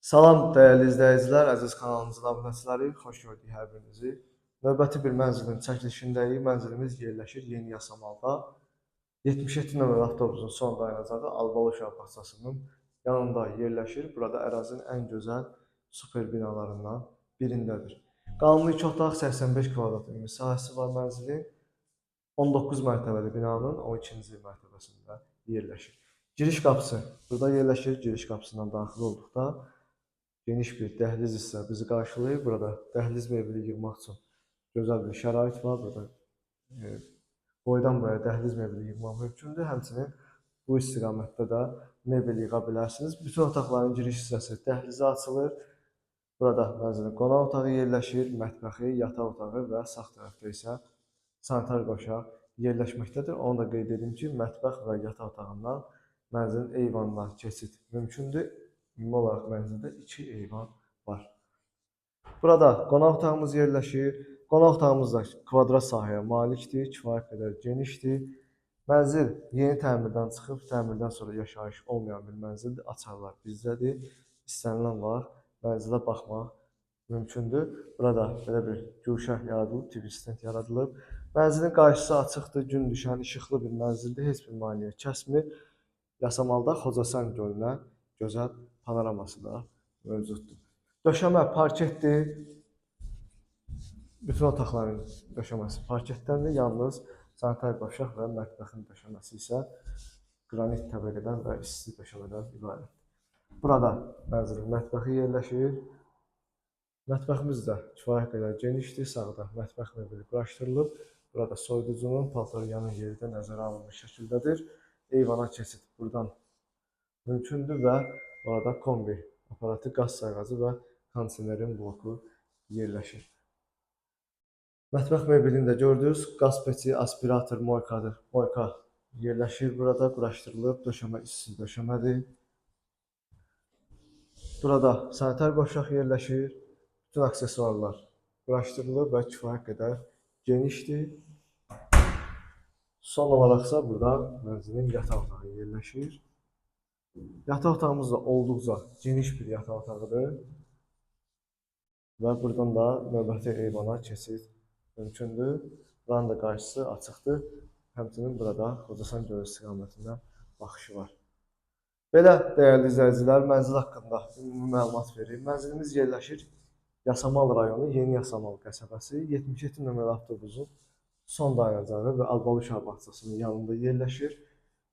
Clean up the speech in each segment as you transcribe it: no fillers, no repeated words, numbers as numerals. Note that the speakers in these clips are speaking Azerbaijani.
Salam dəyərli izləyicilər, əziz kanalımızın abunəçiləri, xoş gördük hər birinizi. Növbəti bir mənzilin çəkilişindəyik. Mənzilimiz yerləşir Yeni Yasamalda. 77 nömrəli avtobusun son dayanacağı Albalı Uşaq Bağçasının yanında yerləşir. Burada ərazinin ən gözəl super binalarından birindədir. Qanuni 2 otaq, 85 kvadrat ümumi sahəsi var mənzilin. 19 mərtəbəli binanın 12-ci mərtəbəsində yerləşir. Giriş qapısı burada yerləşir. Giriş qapısından daxil olduqda geniş bir dəhliz hissə bizi qarşılayır. Burada dəhliz mebeli yığmaq üçün gözəl bir şərait var. Burada boydan boya dəhliz mebeli yığmaq mümkündür. Həmçinin bu istiqamətdə də mebel yığa bilərsiniz. Bütün otaqların giriş hissəsi dəhlizə açılır. Burada mənzilin qonaq otağı yerləşir, mətbəxi, yataq otağı və sağ tərəfdə isə sanitar qovşaq yerləşməkdədir. Onu da qeyd edim ki, mətbəx və yataq otağından mənzilin eyvanına keçid mümkündür. Ümumi olaraq mənzildə 2 eyvan var. Burada qonaq otağımız yerləşir. Qonaq otağımız da kvadrat sahəyə malikdir, kifayət qədər genişdir. Mənzil yeni təmirdən çıxıb, təmirdən sonra yaşayış olmayan bir mənzildir. Açarlar bizdədir. İstənilən vaxt mənzilə baxmaq mümkündür. Burada belə bir guşə yaradılıb, TV stand yaradılıb. Mənzilin qarşısı açıqdır, gün düşən, işıqlı bir mənzildir. Heç bir maneə kəsmir. Yasamalda Xocasən gölünə gözəl panoraması da mövcuddur. Döşəmə parketdir. Bütün otaqların döşəməsi parketdəndir. Yalnız sanitar qovşaq və mətbəxin döşəməsi isə qranit təbəqədən və isti döşəmədən ibarətdir. Burada mənzilin mətbəxi yerləşir. Mətbəximiz də kifayət qədər genişdir. Sağda mətbəx mebeli quraşdırılıb. Burada soyuducunun, paltaryanın yeri də nəzərə alınmış şəkildədir. Eyvana keçid buradan mümkündür və orada kombi aparatı, qaz sayğacı və kondisionerin bloku yerləşir. Mətbəx mebelini də gördünüz. Qaz peçi, aspirator, moykadır. Moyka yerləşir burada, quraşdırılıb. Döşəmə isti döşəmədir. Burada sanitar qovşaq yerləşir. Bütün aksesuarlar quraşdırılıb və kifayət qədər genişdir. Son olaraqsa burada mənzilin yataq otağı yerləşir. Yataq otağımız da olduqca geniş bir yataq otağıdır. Və buradan da növbəti eyvana keçid mümkündür. Buranın da qarşısı açıqdır. Həmçinin burada Xocasən gölü istiqamətində baxışı var. Belə dəyərli izləyicilər, mənzil haqqında ümumi məlumat verim. Mənzilimiz yerləşir Yasamal rayonu, Yeni Yasamal qəsəbəsi, 77 nömrəli avtobusun son dayanacağı və Albalı Uşaq Bağçasının yanında yerləşir.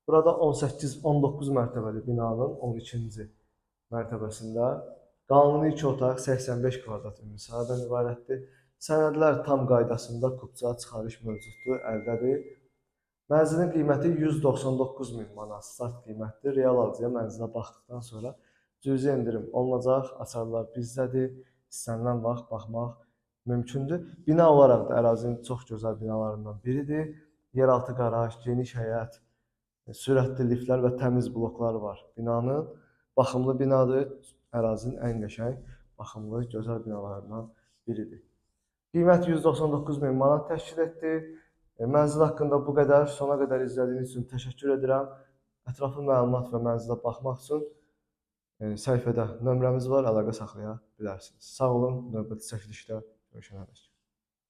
Burada 18-19 mərtəbəli binanın 12-ci mərtəbəsində qanuni 2 otaq, 85 kvadrat ümumi sahədən ibarətdir. Sənədlər tam qaydasında, kupça çıxarış mövcuddur, əldədir. Mənzilin qiyməti 199 min manat start qiymətdir. Real alıcıya mənzilə baxdıqdan sonra cüzi endirim olunacaq. Açarlar bizdədir. İstənilən vaxt baxmaq mümkündür. Bina olaraq da ərazinin çox gözəl binalarından biridir. Yeraltı qaraj, geniş həyət, sürətli liftlər və təmiz blokları var binanın. Baxımlı binadır. Ərazinin ən qəşəng, baxımlı, gözəl binalarından biridir. Qiymət 199 min manat təşkil etdi. Mənzil haqqında bu qədər. Sona qədər izlədiyiniz üçün təşəkkür edirəm. Ətraflı məlumat və mənzilə baxmaq üçün səhifədə nömrəmiz var, əlaqə saxlaya bilərsiniz. Sağ olun, növbəti çəkilişdə görüşənədək.